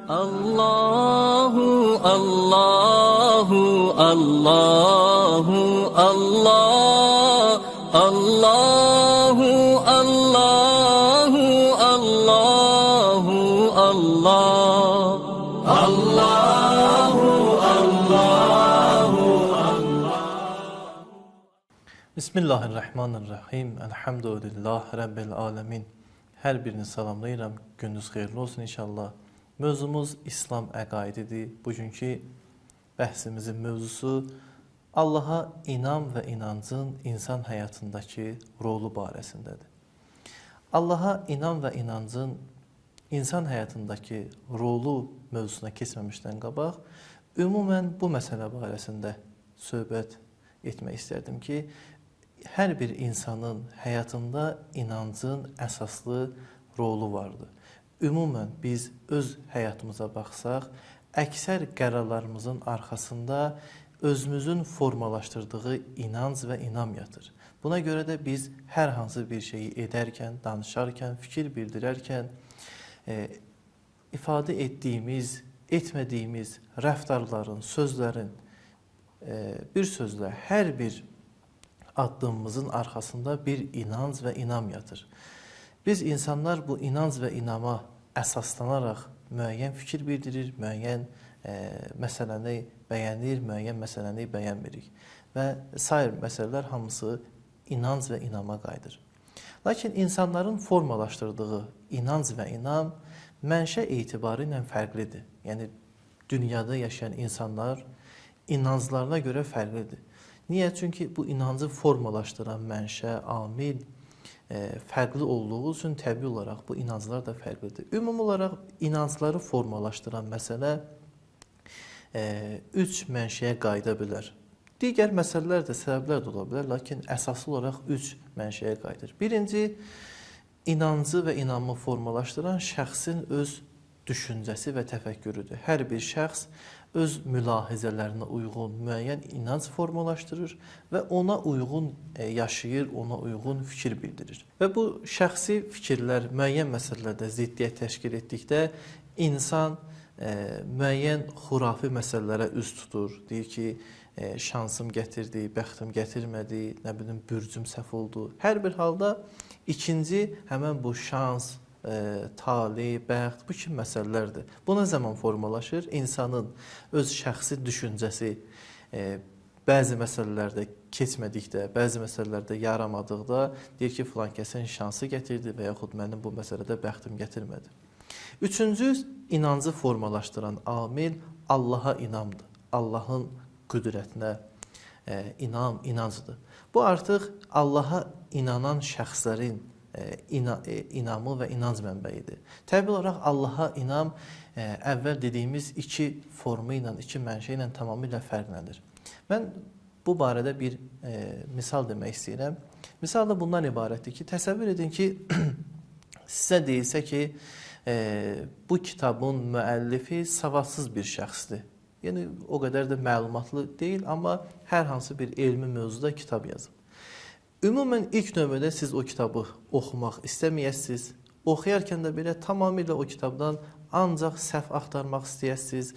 Allahu Allahu Allahu Allah Allahu Allahu Allahu Allah Allahu Allahu Allah. Bismillahirrahmanirrahim. Elhamdülillah Rabbil alemin. Hər birini salamlayıram. Gününüz xeyirli olsun inşallah. Mövzumuz İslam əqaididir. Bugünkü bəhsimizin mövzusu Allaha inam və inancın insan həyatındakı rolu barəsindədir. Allaha inam və inancın insan həyatındakı rolu mövzusuna keçməmişdən qabaq, ümumən bu məsələ barəsində söhbət etmək istərdim ki, hər bir insanın həyatında inancın əsaslı rolu vardır. Ümumən biz öz həyatımıza baxsaq, əksər qərarlarımızın arxasında özümüzün formalaşdırdığı inanc və inam yatır. Buna görə də biz hər hansı bir şeyi edərkən, danışarkən, fikir bildirərkən ifadə etdiyimiz, etmədiyimiz rəftarların, sözlərin, bir sözlə hər bir addımımızın arxasında bir inanc və inam yatır. Biz insanlar bu inanc və inama əsaslanaraq müəyyən fikir bildirir, müəyyən məsələni bəyənir, müəyyən məsələni bəyənmirik və sair məsələlər hamısı inanc və inama qayıdır. Lakin insanların formalaşdırdığı inanc və inam mənşə etibarı ilə fərqlidir. Yəni dünyada yaşayan insanlar inanclarına görə fərqlidir. Niyə? Çünki bu inancı formalaşdıran mənşə, amil fərqli olduğu üçün təbii olaraq bu inanclar da fərqlidir. Ümumi olaraq inancları formalaşdıran məsələ üç mənşəyə qayıda bilər. Digər məsələlər də, səbəblər də ola bilər, lakin əsaslı olaraq üç mənşəyə qayıdır. Birinci, inancı və inamı formalaşdıran şəxsin öz düşüncəsi və təfəkkürüdür. Hər bir şəxs öz mülahizələrinə uyğun müəyyən inanc formalaşdırır və ona uyğun yaşayır, ona uyğun fikir bildirir. Və bu şəxsi fikirlər müəyyən məsələlərdə ziddiyyət təşkil etdikdə insan müəyyən xurafi məsələlərə üz tutur. Deyir ki, şansım gətirdi, bəxtim gətirmədi, nə bilim, bürcüm səhv oldu. Hər bir halda ikinci həmən bu şans, tali, bəxt, bu kimi məsələlərdir. Bu nə zaman formalaşır? İnsanın öz şəxsi düşüncəsi bəzi məsələlərdə keçmədikdə, bəzi məsələlərdə yaramadıqda deyir ki, filan kəsin şansı gətirdi və yaxud mənim bu məsələdə bəxtim gətirmədi. Üçüncü, inancı formalaşdıran amil Allaha inamdır. Allahın qüdrətinə inam, inancdır. Bu artıq Allaha inanan şəxslərin inamı və inanc mənbəyidir. Təbii olaraq Allaha inam əvvəl dediyimiz iki formu ilə, iki mənşə ilə tamamilə fərqlənir. Mən bu barədə bir misal demək istəyirəm. Misal da bundan ibarətdir ki, təsəvvür edin ki, sizə deyilsə ki, bu kitabın müəllifi savadsız bir şəxsdir. Yəni, o qədər də məlumatlı deyil, amma hər hansı bir elmi mövzuda kitab yazıb. Ümumən ilk növbədə siz o kitabı oxumaq istəməyəsiniz. Oxuyarkən də belə tamamilə o kitabdan ancaq səhv axtarmaq istəyəsiniz,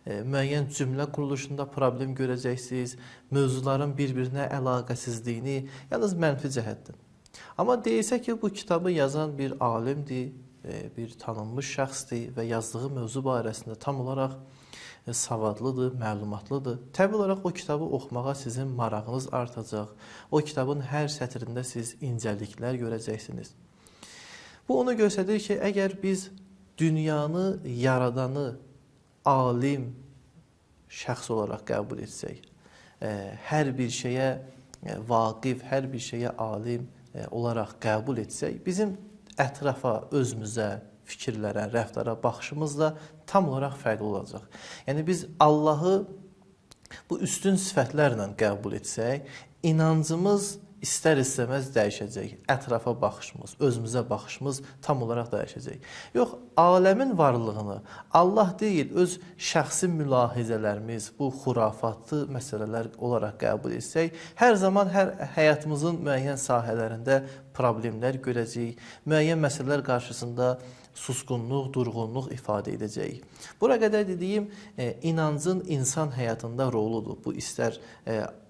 müəyyən cümlə quruluşunda problem görəcəksiniz, mövzuların bir-birinə əlaqəsizliyini, yalnız mənfi cəhətdən. Amma deyilsə ki, bu kitabı yazan bir alimdir, bir tanınmış şəxsdir və yazdığı mövzu barəsində tam olaraq savadlıdır, məlumatlıdır. Təbii olaraq o kitabı oxumağa sizin marağınız artacaq. O kitabın hər sətrində siz incəliklər görəcəksiniz. Bu onu göstərir ki, əgər biz dünyanı yaradanı alim şəxs olaraq qəbul etsək, hər bir şeyə vaqif, hər bir şeyə alim olaraq qəbul etsək, bizim ətrafa, özümüzə, fikirlərə, rəftara baxışımız da tam olaraq fərqli olacaq. Yəni biz Allahı bu üstün sifətlərlə qəbul etsək, inancımız istər-istəməz dəyişəcək. Ətrafa baxışımız, özümüzə baxışımız tam olaraq dəyişəcək. Yox, aləmin varlığını Allah deyil, öz şəxsi mülahizələrimiz, bu xurafatlı məsələlər olaraq qəbul etsək, hər zaman hər həyatımızın müəyyən sahələrində problemlər görəcəyik, müəyyən məsələlər qarşısında susqunluq, durğunluq ifadə edəcəyik. Bura qədər dediyim inancın insan həyatında roludur. Bu istər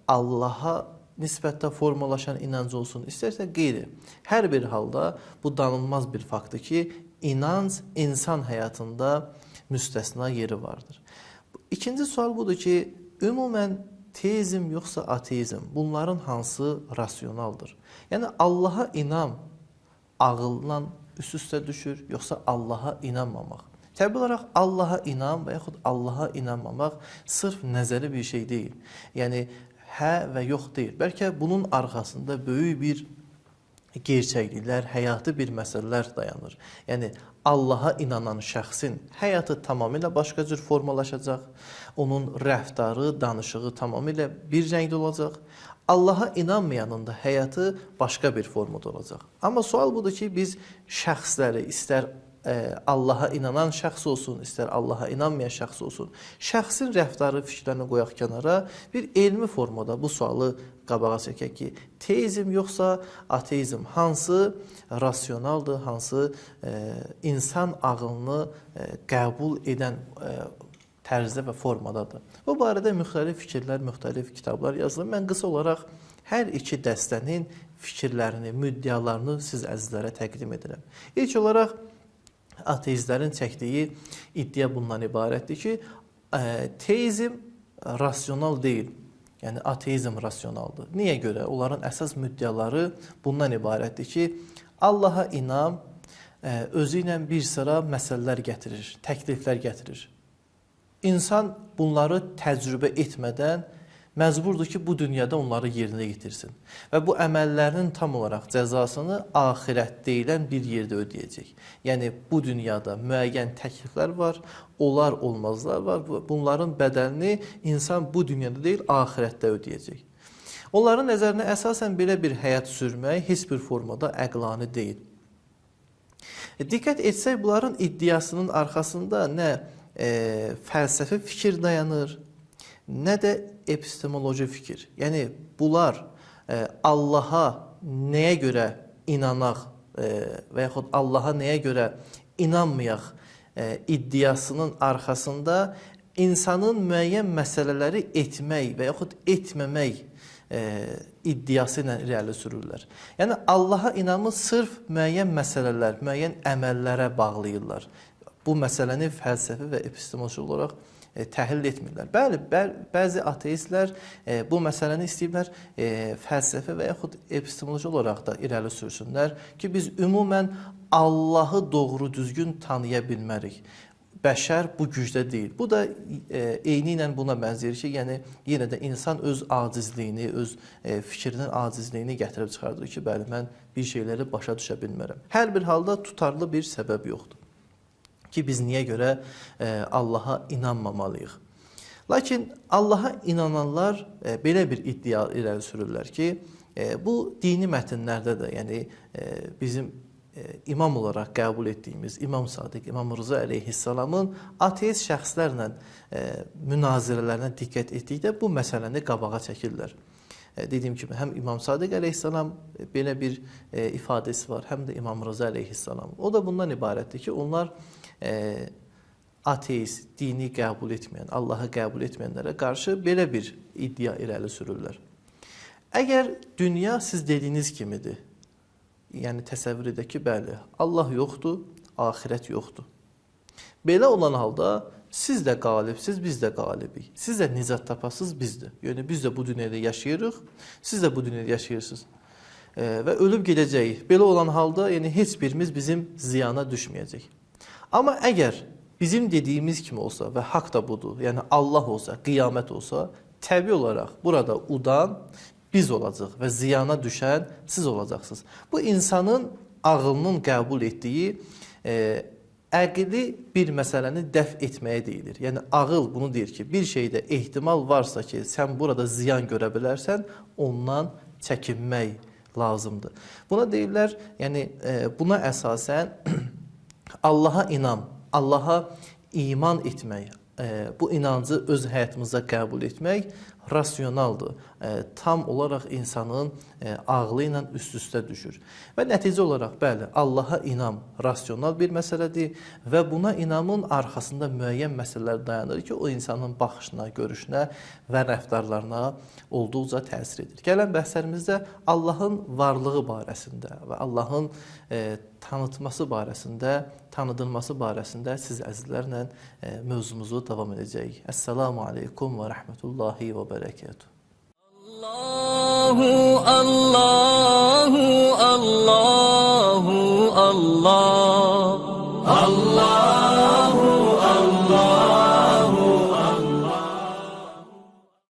Allaha nisbətdə formalaşan inanc olsun, istərsə qeyri. Hər bir halda bu danılmaz bir faktdır ki, inanc insan həyatında müstəsna yeri vardır. İkinci sual budur ki, ümumən teizm yoxsa ateizm, bunların hansı rasionaldır? Yəni Allaha inam ağılla üst-üstə düşür, yoxsa Allaha inanmamaq? Təbii olaraq Allaha inam və yaxud Allaha inanmamaq sırf nəzəri bir şey deyil. Yəni hə və yox deyil. Bəlkə bunun arxasında böyük bir gerçəkliklər, həyati bir məsələlər dayanır. Yəni Allaha inanan şəxsin həyatı tamamilə başqa cür formalaşacaq. Onun rəftarı, danışığı tamamilə bir rəngdə olacaq. Allaha inanmayanın da həyatı başqa bir formada olacaq. Amma sual budur ki, biz şəxsləri istər Allaha inanan şəxs olsun, istər Allaha inanmayan şəxs olsun, şəxsin rəftarı, fikirlərini qoyaq kənara, bir elmi formada bu sualı qabağa çəkək ki, teizm yoxsa ateizm hansı rasionaldır, hansı insan ağlını qəbul edən tərzdə və formadadır. Bu barədə müxtəlif fikirlər, müxtəlif kitablar yazılır. Mən qısa olaraq hər iki dəstənin fikirlərini, müddialarını siz əzizlərə təqdim edirəm. İlk olaraq ateistlərin çəkdiyi iddia bundan ibarətdir ki, teizm rasional deyil. Yəni ateizm rasionaldır. Niyə görə? Onların əsas müddiaları bundan ibarətdir ki, Allaha inam özü ilə bir sıra məsələlər gətirir, təkliflər gətirir. İnsan bunları təcrübə etmədən məcburdur ki, bu dünyada onları yerinə yetirsin. Və bu əməllərinin tam olaraq cəzasını axirət deyilən bir yerdə ödəyəcək. Yəni bu dünyada müəyyən təkliflər var, olar olmazlar var. Bunların bədəlini insan bu dünyada deyil, axirətdə ödəyəcək. Onların nəzərinə əsasən belə bir həyat sürmək heç bir formada əqlani deyil. Diqqət etsək, bunların iddiasının arxasında nə fəlsəfi fikir dayanır, nə də epistemoloji fikir. Yəni bunlar Allaha nəyə görə inanaq və yaxud Allaha nəyə görə inanmayaq iddiasının arxasında insanın müəyyən məsələləri etmək və yaxud etməmək iddiası ilə irəli sürürlər. Yəni Allaha inamı sırf müəyyən məsələlər, müəyyən əməllərə bağlayırlar. Bu məsələni fəlsəfi və epistemoloji olaraq təhlil etmirlər. Bəli, bəzi ateistlər bu məsələni istəyirlər fəlsəfi və yaxud epistemoloji olaraq da irəli sürsünlər ki, biz ümumən Allahı doğru düzgün tanıya bilmərik. Bəşər bu gücdə deyil. Bu da eyni ilə buna bənzəyir ki, yəni yenə də insan öz acizliyini, öz fikrinin acizliyini gətirib çıxardır ki, bəli, mən bir şeyləri başa düşə bilmərəm. Hər bir halda tutarlı bir səbəb yoxdur ki, biz niyə görə Allaha inanmamalıyıq. Lakin Allaha inananlar belə bir iddia irəli sürürlər ki, bu dini mətnlərdə də, yəni bizim imam olaraq qəbul etdiyimiz İmam Sadiq, İmam Rıza əleyhissalamın ateist şəxslərlə münazirələrinə diqqət etdikdə bu məsələni qabağa çəkirlər. Dediyim kimi, həm İmam Sadiq əleyhissalam belə bir ifadəsi var, həm də İmam Rıza əleyhissalam. O da bundan ibarətdir ki, onlar ateist, dini qəbul etməyən, Allahı qəbul etməyənlərə qarşı belə bir iddia irəli sürürlər. Əgər dünya siz dediyiniz kimidir, yəni təsəvvür edək ki, bəli, Allah yoxdur, axirət yoxdur. Belə olan halda siz də qalibsiz, biz də qalibik. Siz də nicat tapasınız, biz də. Yəni biz də bu dünyada yaşayırıq, siz də bu dünyada yaşayırsınız. Və ölüb gedəcəyik. Belə olan halda yəni heç birimiz bizim ziyana düşməyəcək. Amma əgər bizim dediyimiz kimi olsa və haqq da budur, yəni Allah olsa, qiyamət olsa, təbii olaraq burada udan biz olacaq və ziyana düşən siz olacaqsınız. Bu insanın ağlının qəbul etdiyi əqli bir məsələni dəf etməyə deyilir. Yəni ağıl bunu deyir ki, bir şeydə ehtimal varsa ki, sən burada ziyan görə bilərsən, ondan çəkinmək lazımdır. Buna deyirlər, yəni buna əsasən Allaha inam, Allaha iman etmək, bu inancı öz həyatımıza qəbul etmək rasionaldır. Tam olaraq insanın ağlı ilə üst-üstə düşür. Və nəticə olaraq, bəli, Allaha inam rasional bir məsələdir və buna inamın arxasında müəyyən məsələlər dayanır ki, o insanın baxışına, görüşünə və rəftarlarına olduqca təsir edir. Gələn bəhslərimizdə Allahın varlığı barəsində və Allahın tanıtması barəsində, tanıdılması barəsində siz əzizlərlə mövzumuzu davam edəcəyik. Əssalamu aleykum və rəhmətullahi və bərəkətuhu. Allahu Allahu Allahu Allah Allah.